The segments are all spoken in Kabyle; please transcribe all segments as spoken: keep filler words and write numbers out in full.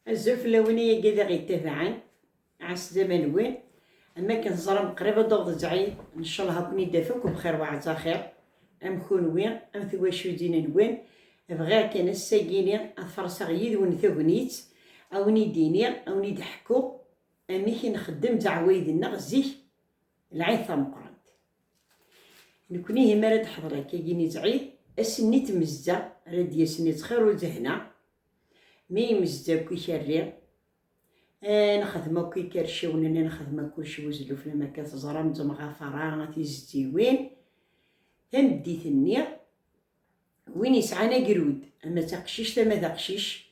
Azul fell-awen, ay agad i ɣ-yettabaɛen, ɛass zdaman-nwen. Am akken teẓram, qrib ad d-taweḍ Zɛid, ncallah ad ken-id-taf akk bxir wa ɛla xir, am kunwi, am twacult-nwen. Bɣiɣ kan ass-agi-ni ad farṣeɣ yid-wen tagnit, a wen-id-iniɣ, a wen-id-ḥkuɣ amek i nxeddem d aɛwayed-nneɣ zik, lɛid tameqqrant. Nekni, mi ara d-ḥḍer akkagi-ni Zɛid, ass-nni n tmezda ara d-yasen i ttxir u lehna, mi yemzed akk ikerri, eh, nexdem akk ikerciwen-nni, nexdem akk kulci, buzelluf, am akka teẓram, d temɣafara, tizeddiwin. Tameddit-nni, win yesɛan agrud, ama d taqcict ama d aqcic,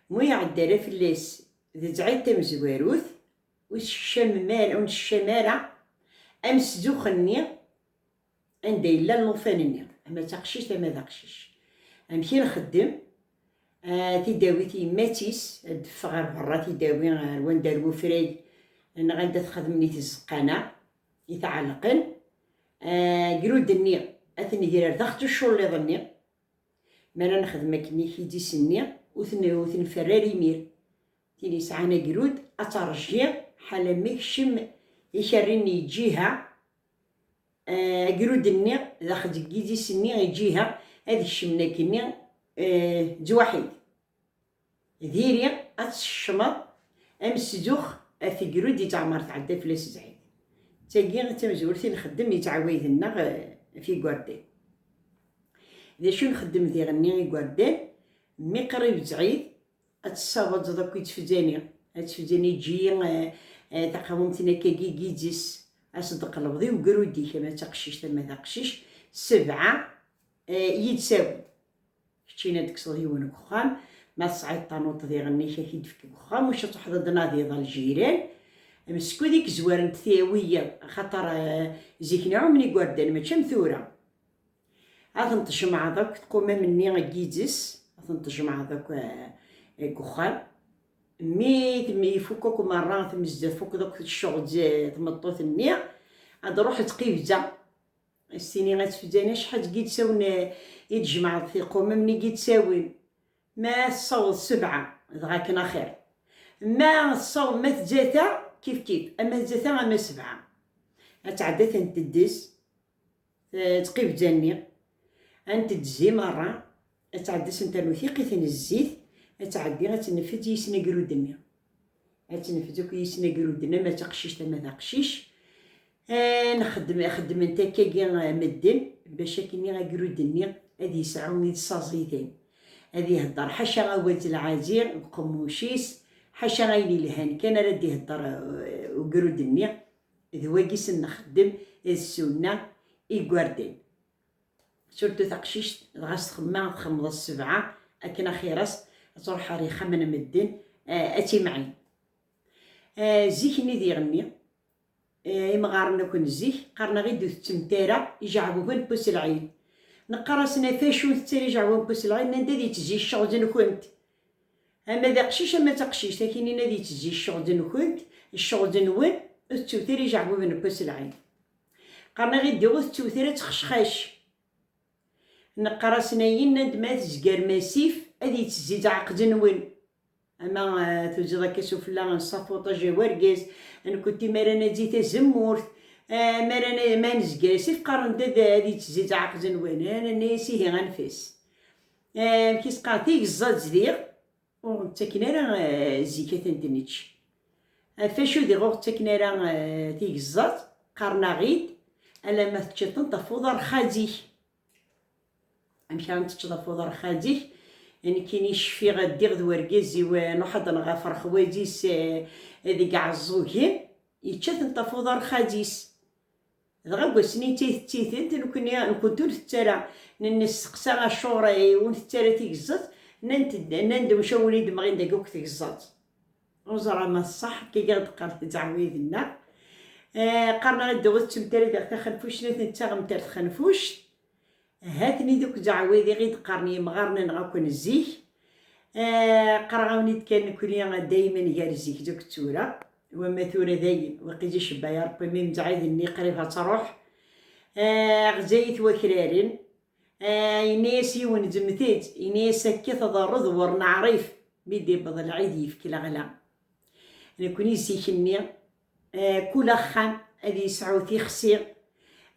mu iɛedda ara fell-as d Zɛid tamezwarut, ur teskecmem ara, ur neskecmam ara amesdux-nni anda yella llufan-nni, ama d taqcict ama d aqcic. Amek i nxeddem? Ah, tidawit yemma-tt-is, ad d-teffeɣ ɣer berra, tidawi ar wanda, ar wefrag, neɣ anda txedmen i tzeqqan-a, i tɛelqen. Ah, agrud-nni ad t-negrer daxel uculliḍ-nni. Mi ara nexdem akken ikidzis-nni, ur ten-, ur t-nferr ara imir. Tin yesɛan agrud ad terji ḥala ma yekcem ikerri-nni yeǧǧiha, eh, agrud-nni daxel deg yidzis-nni yeǧǧiha, ad kecmen akkenni, eh, ttwaḥid. Diri ad tsekcmeḍ amesdux ɣef ugrud i d-teɛmer tɛedda fell-as Zɛid. D tagi i d tamezwarut i nxeddem i ttɛawaden-nneɣ, eh, ɣef igerdan. D acu nxeddem diɣenni igerdan? Mi qrib Zɛid, ad tessawaḍeḍ akk i tfedani. Ad tfedani, eǧǧ-iyi, eh, eh, taqamumt-nni akkagi n yidzis, ad s-d-qelbeḍ i ugrud-ik, ama d taqcict ama d aqcic, sebɛa, eh, yid-s awi. Keččini ad d-tekkseḍ yiwen deg uxxam, ma tesɛiḍ tanuṭ diɣenni, ad k-id-tefk deg uxxam, ur ad truḥeḍ ad d-tnadiḍ a ljiran. Meskud i yezwaren tiyawiyin, axaṭer, eh, zik-nni ɛumen igerdan, mačči am tura. Ad ten-tjemɛeḍ akk tqumam-nni n yidzis, ad ten-tjemɛeḍ akk, eh, deg uxxam. Mi tem-, ifuk akk merra, tmezda tfukeḍ akk ccɣel d tmeṭṭut-nni, ad d-truḥ tqibza. As-tini ad tfedani acḥal n yidsawen, eh, i d-tjemɛeḍ tiqumam-nni n yidsawen. Ma tessaweḍ sebɛa, dɣa akken axir. Ma tessaweḍ, ma tzata, kif kif, ama tzata ama sebɛa. Ad tɛeddi ad ten-teddez, eh, tqibza-nni. Ad n-teddez i merra, ad tɛeddi ad sen-ternu tiqit n zzit, ad tɛeddi ad tennefd yis-s agrud-nni. Ad tennefd akk yis-s agrud-nni, ama d taqcict ama d aqcic. Eh, nxeddem, xeddmen-t akkagi, eh, medden, bac akkenni agrud-nni ad yesɛu ids aẓidan. Ad ihedder ḥaca awal d lɛazi deg uqemmuc-is, ḥaca ayen ilhan kan ara d-ihedder, eh, ugrud-nni. D wagi i sen-nxeddem, d ssunna igerdan. Surtout taqcict, dɣa s txemma txemmeḍ ssebɛa, akken axir-as ad truḥ ɣer yexxamen n medden, eh, ad timɛin. Eh, zik-nni diɣenni, eh, imɣaren akk n zik, qqaren-aɣ-id ur tettemt ara ijeɛbuben n Pus Lɛid. Neqqar-asen, ɣef acu ur ntettu ara ijeɛbuben n Pus Lɛid? Nnan-d ad yettezzi ccɣel-nkent. Ama d aqcic, ama d taqcict, akinin ad yettezzi ccɣel-nkent, ccɣel-nwen, ur tettut ara ijeɛbuben n Pus Lɛid. Qqaren-aɣ-id ur tettut ara ttxecxac. Neqqar-asen ayen, nnan-d ma tezgarem asif, ad yettezzi leɛqed-nwen. Ama, eh, tuziḍ akka sufella n safuṭaj a wergaz, nekkenti mi ara nazzi tazemmurt, eh, mi ara na-, ma nezger asif, qqaren-d ad, ad yettezzi leɛqed-nwen. Eh, nenna-yas ihi anef-as. Eh, amek i s-qqaren, tigeẓẓa-d diɣ, ur ɣ-ttaken ara, eh, zik ad tent-nečč. Ɣef acu diɣ ur ɣ-ttaken ara, eh, tigeẓẓat? Qqaren-aɣ-id, alamma teččiḍ-tent ɣef uḍar xazik. Amek ara teččeḍ ɣef uḍar xazik? Nekkini cfiɣ ddiɣ d wergaz-iw, eh, nruḥ ad nɣafer xwaz-is, eh, deg Ɛeẓẓugen, yečča-tent ɣef uḍar xazik. Dɣa deg wass-nni i tt-, i tt-, i tent, nekkni, nekkenti ur ntett ara. N-, nesteqsa acuɣer, eh, ur ntett ara tigeẓẓat? Nnan-d, nnan-d, maca win i d-mɣin dagi akk tigeẓẓat. Ur ẓriɣ ma d ṣṣeḥ, akka i ɣ-d-qqaren ttɛawiden-nneɣ. Eh, qqaren-aɣ-d ur tettemt ara diɣ taxenfuct, nnan-d tettaɣemt ar txenfuct. Ha-ten-id akk ttɛawid i ɣ-d-qqaren yemɣaren-nneɣ akk n zik. Eh, qqareɣ-awen-id kan nekkni daymen gar zik d akk d tura. Wamma tura dayen, waqil icebba ya Rebbi, mi mzeɛiden-nni qrib ad truḥ. Eh, ɣzayet wakraren. Eh, yenna-yas yiwen, zemmet-tt, yenna-yas akka tḍerru d wur neɛrif. Mi d-iwweḍ lɛid yefk leɣla. Nekni zik-nni, eh, kul axxam ad yesɛu tixsi,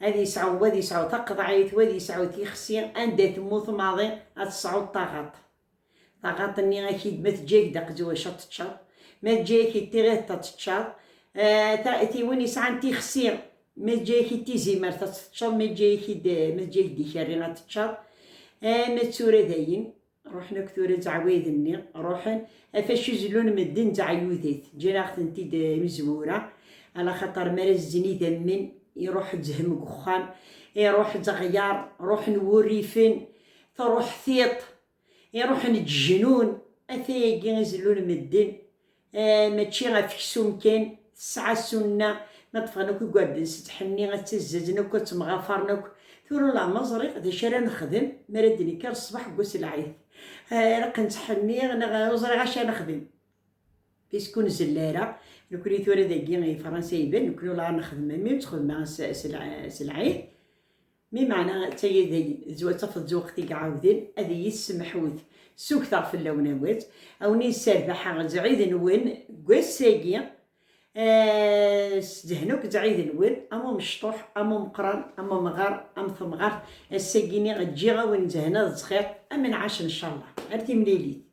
ad yesɛu, wa ad yesɛu taqeḍɛit, wa ad yesɛu tixsi, anda temmut maḍi ad tesɛu taɣaṭ. Taɣaṭ-nni akid ma teǧǧa-yak-d aqezwac ad teččeḍ, ma teǧǧa-yak-id tiɣiṭ ad teččeḍ, eh, ta-, ti win yesɛan tixsi, ma teǧǧa-yak-id tizimert ad teččeḍ, ma teǧǧa-yak-id, ma teǧǧa-yak-d ikerri ad teččeḍ, eh, ma d tura dayen, ruḥen akk tura zeɛwayed-nni, ruḥen, ɣef acu zellun medden d aɛyudat, ǧǧan-aɣ-tent-id, eh, imezwura, ala xaṭer mi ara zzen idammen, iruḥ zzhem deg uxxam, iruḥ zzexyar, ruḥen wurrifen, truḥ tiṭ, iruḥen ǧejnun, atay-agi i zellun medden, eh, mačči ɣef aksum kan, tesɛa ssunna, ma ṭṭfen akk igerdan s ttḥenni, ad ttazzazen akk, ad ttemɣafaren akk. Tura ula ma ẓriɣ d acu ara nexdem mi ara d-nekker ṣṣbeḥ n wass lɛid. Eh, ilaq nettḥenni, neɣ ur ẓriɣ acu ara nexdem. Puisque ur nzelli ara, nekni tura dagi i Fransa iban, nekni ula nexdem am ur nexdem ara s, s lɛ-, s lɛid. Mi meɛna d tagi dagi, zwa tafeḍ d lweqt i iɛawden, ad iyi-tessemḥut, sugteɣ fell-awen awal, a wen-in-sserbaḥeɣ d lɛid-nwen deg wass-agi, eh, s ddehn akk d lɛid-nwen, am umecṭuḥ, am umeqqran, am umɣar, am temɣart, ass-agi-ni ǧǧiɣ-awen ddehn d ttxir, am nɛac ncallah, ar timlilit.